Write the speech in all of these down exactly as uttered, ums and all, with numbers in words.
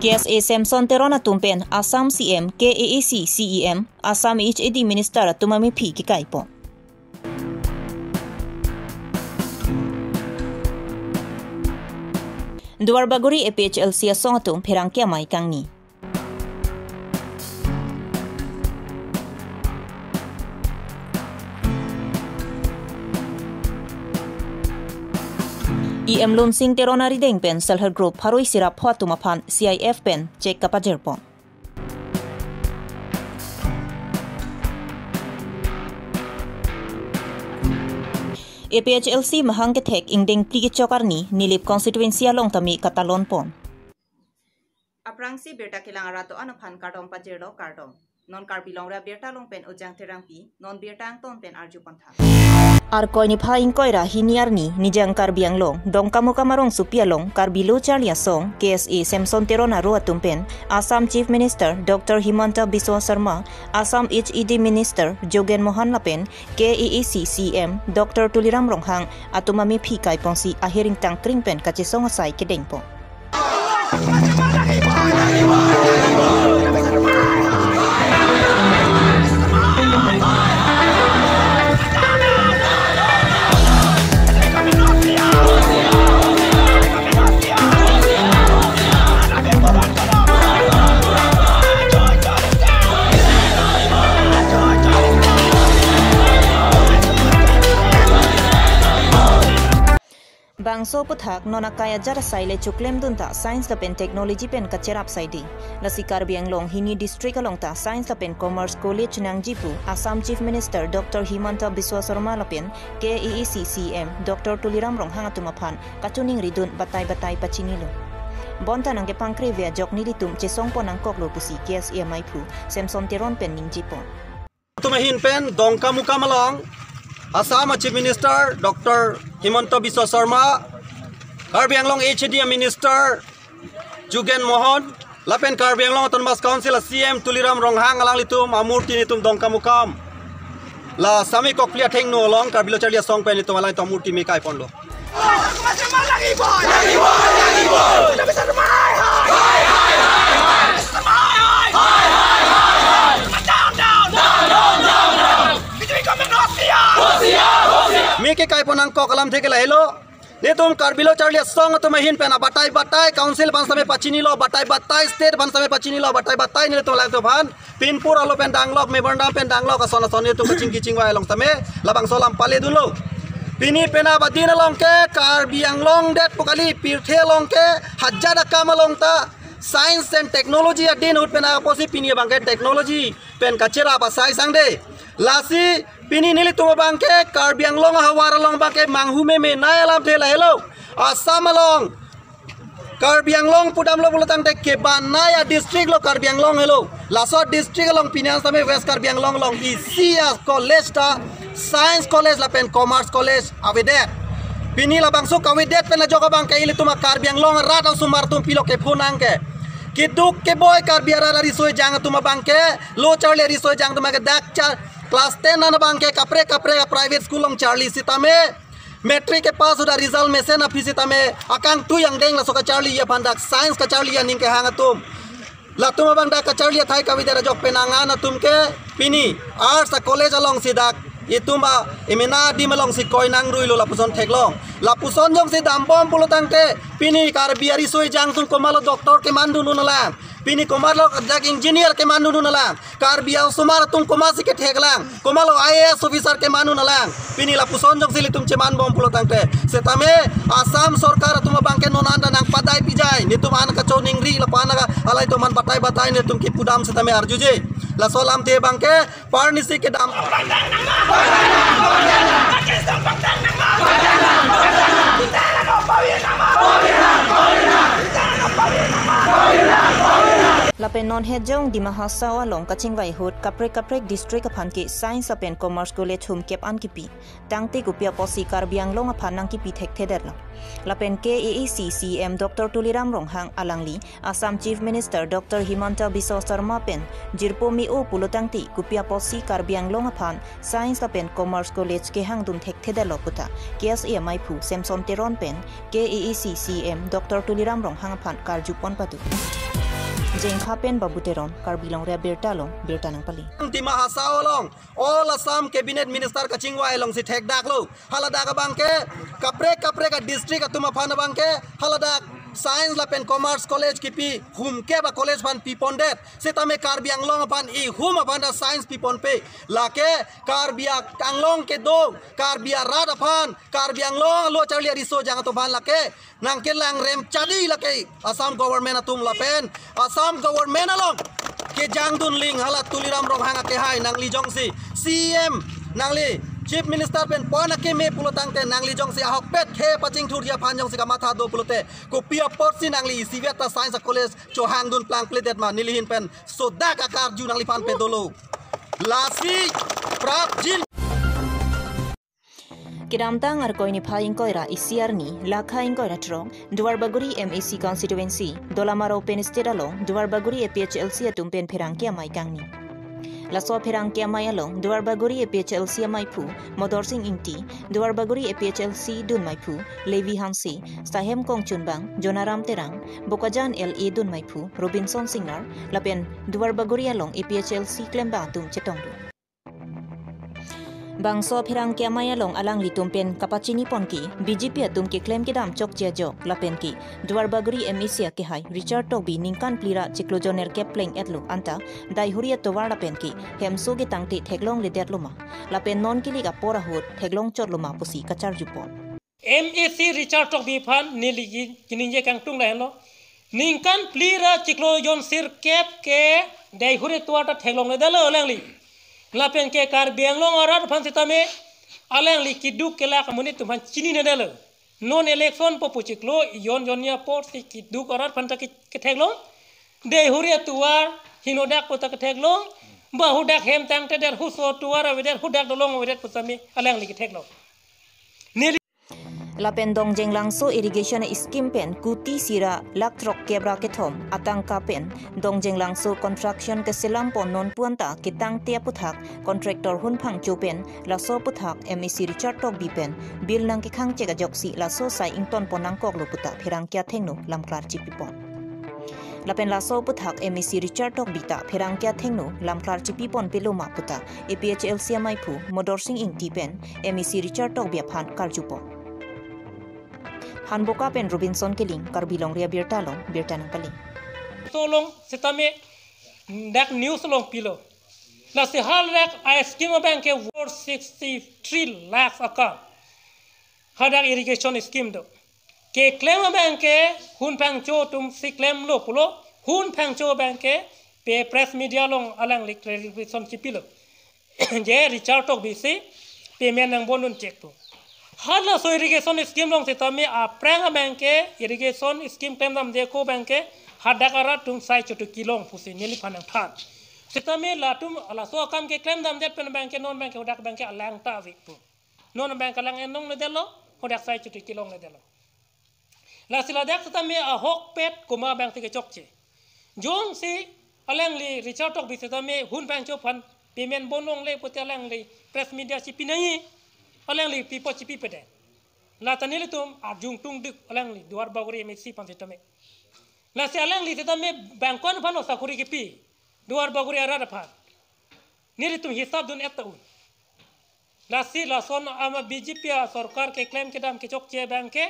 KSA Samson Teron atum pen Assam CM, KAAC CEM, Assam HAD Minister atum amephi kekaipon. Duarbagori APHLC asong atum pherangke amei kangni. EM Lunsing Teron arideng pen Self Help Group pharo isi ra pho atum aphan CIF pen cheque kapajirpon. APHLC mahang kethek ingdeng phli kechok arni Nilip constituency along tame katalonpon. Aphrangsi birta kelang arat do-an aphan kardom pajirlo, kardom. Non Karbi Longri abirta along pen Ujang Terangpi, non birta angton pen arjupon tha. Arkoi niphai ingkoi ra hini arni, Nijang Karbi Anglong, Dongkamukam arongsopi along, Karbi Lo Charli Asong, KSA Samson Teron aro atum pen, Assam Chief Minister Doctor Himanta Biswa Sarma, Assam HAD Minister Jogen Mohan lapen, KAAC CEM Doctor Tuliram Ronghang atum amephi kaiponsi ahir ingtang kring pen kachesong asai kedengpon. Bangso aphuthak non akai ajat asai le choklemdun ta science lapen technology pen kacherap saidi. Lasi Karbi Anglong hini district along ta science lapen commerce college nangji pu Assam Chief Minister Doctor Himanta Biswa Sarma lapen KAAC CEM Doctor Tuliram Ronghang atum aphan kachiningridun batai batai pachinilo. Bonta nangkepangkre ve ajok nelitum chesongpon nangkoklo pusi KSA amaiphu Samson Teron pen ningjepon. Atum ahin pen Dongkamukam along Assam Chief Minister Doctor Himanta Biswa Sarma, Karbi Anglong HAD Minister Jogen Mohan, lapen Karbi Anglong Autonomous Council CEM Tuliram Ronghang alanglitum amurti nelitum Dongkamukam la Sami Kokpli athengno along Karbi Lo Charli Asong pen nelitum alanglitum amurti me kaiponlo. Me kekaipon nangkok alamthe ke lahelo. Nelitum Karbi Lo Charli Asong atum ahin pen abatai batai council aphan sitame pachinilo, batai batai state aphan sitame pachinilo, batai batai nelitum alanglitum aphan pinpur alo pen danglok, memorandum pen danglok, ason ason nelitum kachingki chingvai along sitame labangso alam paledunlo. Pini penap adin along ke Karbi Anglong det pu kali, pirthe along ke hajat akam along ta science and technology adin ahut penap apotsi pini abang ke technology pen kacherap asai sangde. Lasi pini nelitum abang ke Karbi Anglong ahavar along abang ke manghu meme nai alamthe lahelo. Assam along Karbi Anglong pudamlo pulotangte kebanai adistrict lo Karbi Anglong helo. Laso district along pini an sitame West Karbi Anglong along isi a-college ta Science College lapen Commerce College avedet. Pini labangso kavedet pen ajok abang ke ilitum a-Karbi Anglong arat asomar atum pilo kepho nang ke. Keduk keboi Karbi arat ariso ejang atum abang ke, lo charli ariso ejang atum ke dak cha class ten an abang ke kaprek kaprek private school along charli sitame, matric kepass ahut a-result mesen aphi sitame, akangtui angdeng laso kacharli aphan dak science kacharli aning kehang atum. Latum abang dak kacharli athai kavedet ajok penang an atum ke pini arts a-college alongsi dak itum a-emena adim alongsi koi nangruilo lapuson theklong. Lapuson jongsi dambom pulotangte pini Karbi ariso ejang atum komatlo doctor kemandundun alang, pini komatlo dak engineer kemandundun alang, Karbi osomar atum komatsi ketheklang, komatlo I A S officer kemandun alang. Pini lapuson jongsi ilitum chemanbom pulotangte, setame Assam sorkar atum abang ke non anta nangpadai pijai, nelitum an kachoningri lapu-an ka alai atum an batai batai nelitum kipudam setame arjuje. Laso alamthe abang ke parnisi kedam. Lapen non Hejong Dima Hasao along kachingvai ahut kaprek kaprek district aphan ke Science lapen Commerce College humkep an kipi. Tangte kopi apotsi Karbi Anglong aphan nangkipi thekthedetlo. Lapen K A A C C E M Doctor Tuliram Ronghang alangli Assam Chief Minister Doctor Himanta Biswa Sarma pen jirpo me-o pulotangte kopi apotsi Karbi Anglong aphan Science lapen Commerce College kehangdun thekthedetlo puta K S A amaiphu Samson Teron pen K A A C C E M Doctor Tuliram Ronghang aphan karjupon padu. Jengkha pen Babu Teron, Karbi Longri Abirta along birta nangpale. Dima Hasao along All Assam Cabinet Minister kachingvai alongsi thekdaklo. Haladak abangke kaprek kaprek a-district atum aphan abangke haladak Science lapen Commerce College kipi, humkep a-college aphan pipondet. Sitame Karbi Anglong aphan ihum aphan ta science piponpe. Lake Karbi Anglong kedo, Karbi arat aphan, Karbi Anglong alo charli ariso jang atum aphan lake nangkelang rem chadi lake Assam government atum lapen Assam government along kejangdun ling hala Tuliram Ronghang akehai nangli jongsi C M nangli Chief Minister pen pon akeme pulo tangte nangli jongsi ahokpet khe pachingthurji aphan jongsi kamatha do pulote kopi apotsi nangli isivet ta Science College chohangdun plangpledet ma? Nelihin pen sodak akarju nangliphan pen dolo. Lasi prapjin. Kedamtang Arkoi niphai ingkoi ra isi arni, lakha ingkoi ra throk, Duarbagori M A C constituency, Dolamara pen state along, Duarbagori A P H L C atum pen pherangke amei kangni. Laso pherangke amei along, Duarbagori A P H L C ameiphu, Modorsing Ingti, Duarbagori A P H L C dunmeiphu, Levi Hanse, Sahem Kongchunbang, Jonaram Terang, Bokajan L A dunmeiphu, Robinson Singnar, lapen Duarbagori along A P H L C klembang atum chetongdun. Bangso pherangke amei along alanglitum pen kapachini pon ke B J P atum keklem kedam chokche ajok lapen ke Duarbagori M A C akehai Richard Tokbi ningkan phli ra chiklo jon nerkep pleng-etlo anta daihuri atovar lapen ke hemso ketangte theklongledetlo ma lapen non kilik apor ahut theklong chotlo ma pusi kacharju pon. M A C Richard Tokbi aphan neli ki-, kiningje kangtung lahenlo. Ningkan phli ra chiklo jon sirkep ke daihuri atovar ta theklongledetlo alangli. Lapen ke Karbi Anglong arat aphan sitame alangli keduk kelak amonit atum aphan chininedetlo. Non election po pu chiklo jon jon ni apotsi keduk arat aphan ta ke-, ketheklong. Daihuri atovar henodak pu ta ketheklong. Ba hudak hem tangtedet, huso atovar avedet, hudak dolong avedet pu sitame alangli ketheklong. Neli Lapen Dongjenglangso irrigation scheme pen kuti isi ra lakh throkkep ra kethom atangka pen Dongjenglangso construction keselam pon non pu anta ketangte aputhak contractor Hun Phangcho pen laso aputhak M A C Richard Tokbi pen bill nangkekhangchek ajoksi laso asai ington pon nangkoklo puta pherangke athengno lamklar chipipon. Lapen laso aputhak M A C Richard Tokbi ta pherangke athengno lamklar chipiponpelo ma puta A P H L C ameiphu Modorsing Ingti pen M A C Richard Tokbi aphan karjupon. Hanboka pen Robinson Killing, Karbi Longri Abirta along birta nangpale. Solong sitame dak news along pilo. Lasi haladak a-scheme abangke worth sixty-three lakhs akam. Hadak irrigation scheme do. Keklem abangke Hun Phangcho atumsi klemlo pulo, Hun Phangcho abangke pe press media along alangli clarification chipilo. Je Richard Tokbi si payment nangbondun chek pu. Halaso irrigation scheme along sitame aphrang abangke irrigation scheme klemdamde ako abangke hadak arat atum sai chotu kelong pusi neliphan nangthan. Sitame latum laso akam keklem damdet pen abangke non abangke hadak abangke alang ta ave pu. Non abang kalang enlongledetlo, hadak sai chotu kelongledetlo. Lasi ladak sitame ahokpet komat abangsi kechokche. Jongsi alangli Richard Tokbi sitame Hun Phangcho aphan payment bonlongle pulote alangli press media chipi nangji, alangli pipo chipipedet. Lata nelitum arjung tungduk alangli Duarbagori M A C aphan sitame. Lasi alangli sitame bangkon aphan osakuri kipi, Duarbagori arat aphan. Nelitum hisap dun-et ta un. Lasi lason ama B J P asorkar keklem kedam kechokche abangke,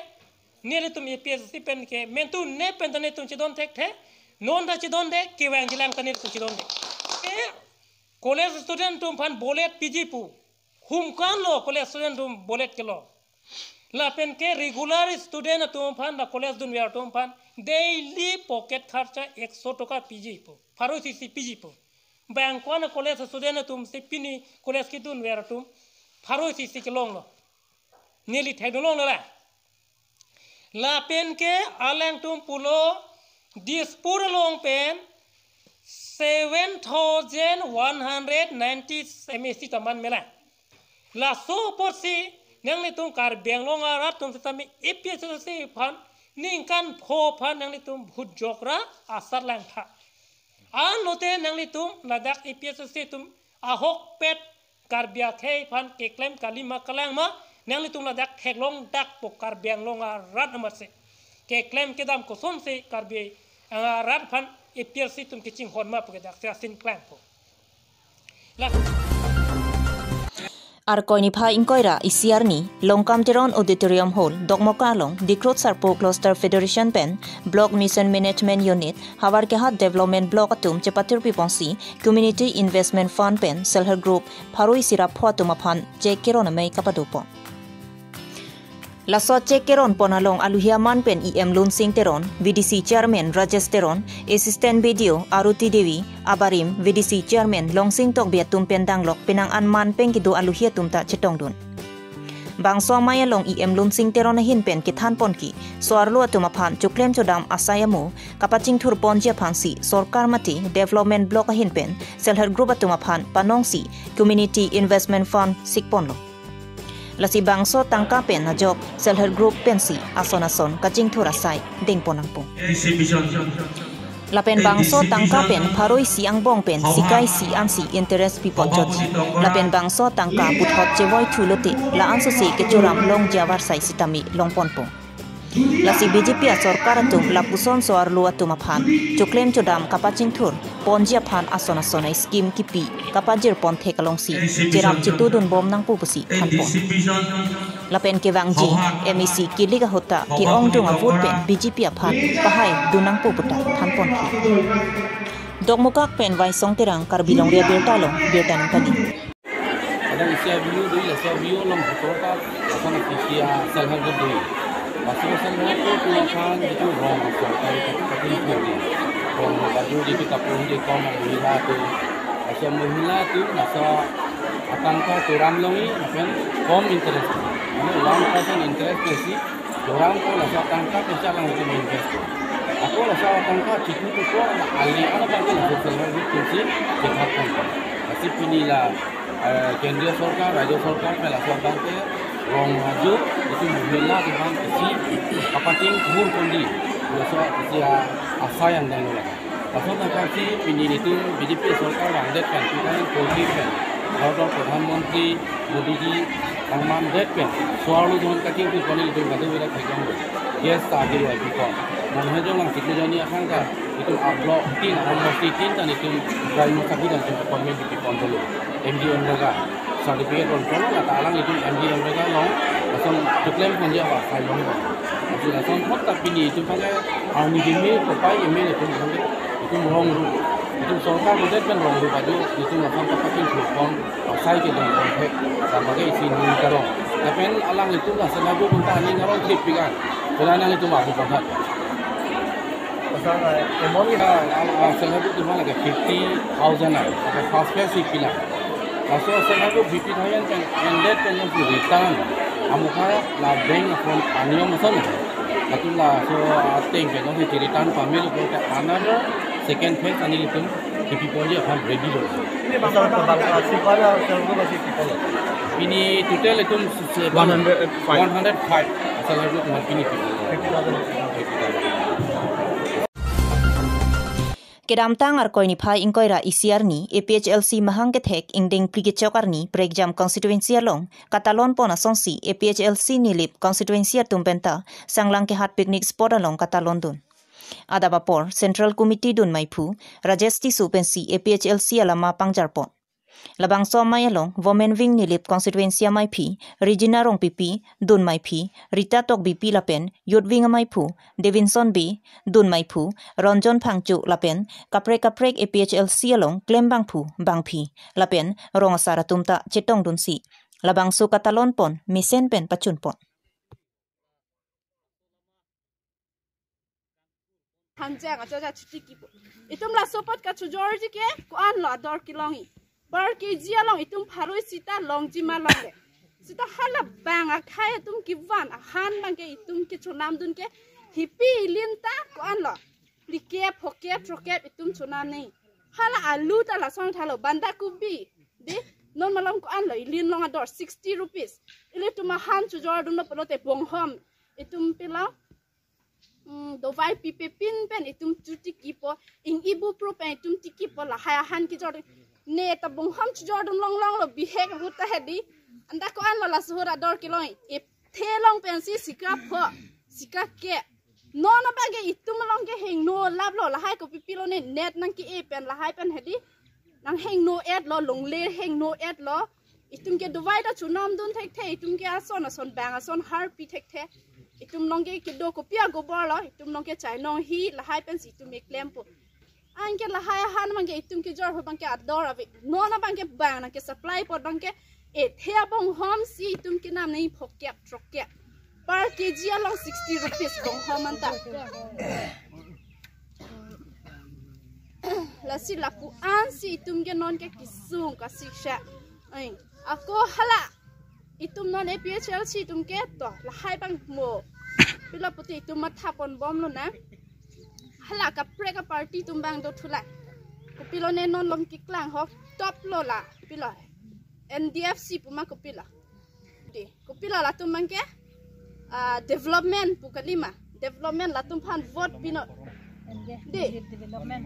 nelitum A P H L C pen ke mentu ne pen ta netum chedon thekthe, non ta chedonde, kevangjilang ta netum chedonde. Ke college student atum aphan bullet piji pu. Humkanlo college student atum bullet kelong. Lapen ke regular student atum aphan, la college dunver atum aphan daily pocket kharcha ekso toka piji pu. Pharo isi isi piji pu. Bangkon college student atumsi pini college kedunver atum pharo isi isi kelonglo. Neli thekdunlonglo la. Lapen ke alangtum pulo Dispur along pen seven thousand one hundred ninety M A C taman mela. Laso apotsi nanglitum Karbi Anglong arat atum sitame A P H L C aphan ningkan pho aphan nanglitum vote jokra asar langtha. Anlote nanglitum ladak A P H L C atum ahokpet Karbi akhei aphan keklem kalima kalangma nanglitum ladak theklongdakpo Karbi Anglong arat amatsi. Keklem kedam kosonsi Karbi arat aphan A P L C atum kachinghon ma pu ke dak sira sin klangpo. Last Arkoi niphai ingkoi ra isi arni, Longkam Teron Auditorium Hall, Dokmoka along, Dikrut Sarpo Cluster Federation pen Block Mission Management Unit, Howraghat Development Block atum chepatir piponsi, Community Investment Fund pen Self Help Group pharo isi ra pho atum aphan cheque keron amei kapadopon. Laso cheque keron pon along aluhi aman pen E M Lunsing Teron, V D C Chairman Rajesh Teron, Assistant B D O Aruti Devi, abarim V D C Chairman Longsing Tokbi atum pen danglok penang an man pen kedo aluhi atum ta chetongdun. Bangso amei along E M Lunsing Teron ahin pen kethan pon ke, so-arlo atum aphan choklem chodam asai amo kapachingthur ponji aphansi sorkar mate development block ahin pen Self Help Group atum aphan panongsi Community Investment Fund sikponlo. Lasi bangso tangka pen ajok Self Help Group pensi ason ason kachingthur asai dengpon nangpo. Lapen bangso tangka pen pharo isi angbong pen sika isi ansi interest pipon chotji. Lapen bangso tangka puthot chevoi thulote la-an sose kechoram longji avarsai sitame longponpo. Lasi B J P asorkar atum lapuson so-arlo atum aphan choklem chodam kapachingthur ponji aphan ason ason a-scheme kipi kapajir pon thek alongsi cherap chetudun bom nangpo pusi thanpon. Lapen kevangji M A C kilik ahut ta ke-ongdung avote pen B J P aphan pahai dun nangpo puta thanpon ke. Dokmoka pen Vaisong Terang, Karbi Longri Abirta along birta nangkali. Kadang isi a-V U do, laso a-V U along betul ta, laso na isi a-Self Help Group do. Laso Self Help Group atum aphan jitu rong sorkar itu pakai itu di. Rong baju jitu kapung di kom mohila atum. Laso mohila atum, laso atangka choram longji, lapen kom interest. Mane one percent interest besi, chorampo, laso atangka pen si alanglitum invest. Ako laso atangka chitu tu ko, ali ano bangke laso Self Help Group atum si chethat pon. Lasi pini la, eh, kendriya sorkar, rajya sorkar pen laso bangke rong aju, itu mohila atum aphan isi kapachingthur ponji. Laso isi a-, asai yang dang lagi. Laso tangka si pini nelitum B J P sorkar vangdet pen, two thousand fourteen pen, Bharat Pradhan Mantri Modi ji kangmandet pen, so-arlo atum kachingthur pon nelitum kadokave ta theklonglo. Yes, ta agi ai pi kon. Nang hejong lang siklo jani akhang ta, itum a-block tin, a-homosti tin ta nelitum dry mo sakhi dan itum appointment pipi pon dolo. M G N Rega certificate pon dolo, lata alanglitum M G N Rega along, lason choklem ponji avarsai long. Lason thot ta pini itum pakai army gimi kopai email itum pakai itum rong ru. Itum sorkar budget pen rong ru baju itum lason ta pakai thupon asai kedeng pon thek. Tama ke isi nung karong. Lapen alanglitum la selagu punta ani karong trip pikan. Kena nanglitum abu pangkat. Pasal, eh, amount kita, ah, ah, Self Help Group atum aphan lake fifty thousand ai, lake first phase si pila. Laso Self Help Group fifty thousand pen ended pen si return amukha la bank account aniyom ason. Latum laso ateng pen si return pamelo pulote another second phase ani nelitum kipi ponji aphan ready lo. Ini bangsa bangsa si pada Self Help Group masih people. Ini total itum se-, se-, one hundred five. One hundred five. Self Help Group atum pini people. Fifty thousand. Kedamtang Arkoi niphai ingkoi ra isi arni, A P H L C mahang kethek ingdeng phli kechok arni, Prekjam constituency along katalon pon asonsi, A P H L C Nilip constituency atum penta Sanglang Kehat picnic spot along katalon dun. Adap apor, Central Committee dun maiphu Rajesh Tisso pensi A P H L C alama pangjar pon. Labangso amei along Women Wing Nilip constituency amaiphi Regina Rongpipi, dun maiphi Rita Tokbipi lapen Youth Wing amaiphu Davinson Bey, dun maiphu Ronjon Phangcho lapen kaprek kaprek A P H L C along klembangphu bangphi lapen rong asar atum ta chetongdunsi labangso katalon pon mesen pen pachun pon. Hanjang aja aja chuti kipo. Itum laso apot kachojorji ke ko-an lo ador kelongji. Per K G along itum pharo isi ta longji ma longle. Seta hala bang akhai atum kevan ahan bangke itum kechonamdun ke hipi ilin ta ko-an lo. Phlikep, phokep, throkep itum chonamnei. Hala alu ta lason thalo, banda kobi. Dei, non malom ko-an lo, ilin long ador, sixty rupees. Ilitum ahan chojordunlo pulote bonghom. Itum pilo, mm, dovai pipe pin pen itum chuti kipo, ing ibu pro pen itum tikipo, lahai ahan kejor. Ne ta bonghom chojordun long long lo, bihek ahut ta hedi. Anta ko-an lo laso ahut ador kelong. Ipthe long pensi sika pho, sika ke. Non abang ke itum along ke hingno laplo, lahai kopi pilo ne net nangke-e pen lahai pen hedi. Nanghingno-etlo, longle hingno-etlo. Itum ke dovai ta chunam dun thekthe, itum ke ason ason bang ason harpi thekthe. Itum along ke kedo kopi agobor lo, itum along ke chainong hi lahai pensi itum ke klempo. Anke lahai ahan abang ke itum kejor ho abang ke ador ave. Non abang ke bang nangke supply apot abang ke ethe abonghom si itum kenam nangji phokep trokkep. Per K G along sixty rupees bonghom anta. Lasi lapu-an si itum ke non ke kesung kasik sha. Ai, ako hala itum non A P H L C atum ke to lahai abang mo. Pilo puti itum matha ponbomlo na. Hala kaprek aparty atum abang do thulai. Kopilo ne non along keklang ahok top lo la. Pilo N D F C pu ma kopilo. Di, kopilo latum abang ke, ah, development pu kalima. Development latum aphan vote pino. Di. Development.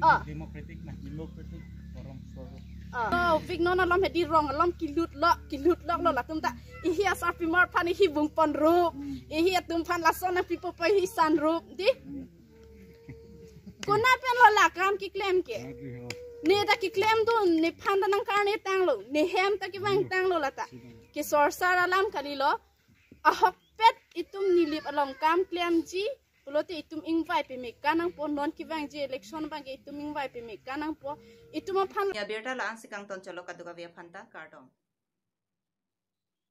Ah. Democratic na. Democratic forum, forum. Ah. Oh, vik non alom hedi rong alom kelut lo, kelut lo lo latum ta. Ihi asarpimar aphan ihi bung ponrup. Ihi atum aphan lason nangpipo pu ihi sanrup. Di. Konat pen lo la kam keklem ke. Ne ta keklemdun, nephan ta nangkarni tanglo, nehem ta kevang tanglo lata. Ke sorsar alam kalilo. Ahokpet itum Nilip along kam klemji pulote itum ingvai peme kanangpo, non kevangji election abang ke itum ingvai peme kanangpo. Itum aphan. Abirta la-an si kangton cholo kadokave aphanta kardom.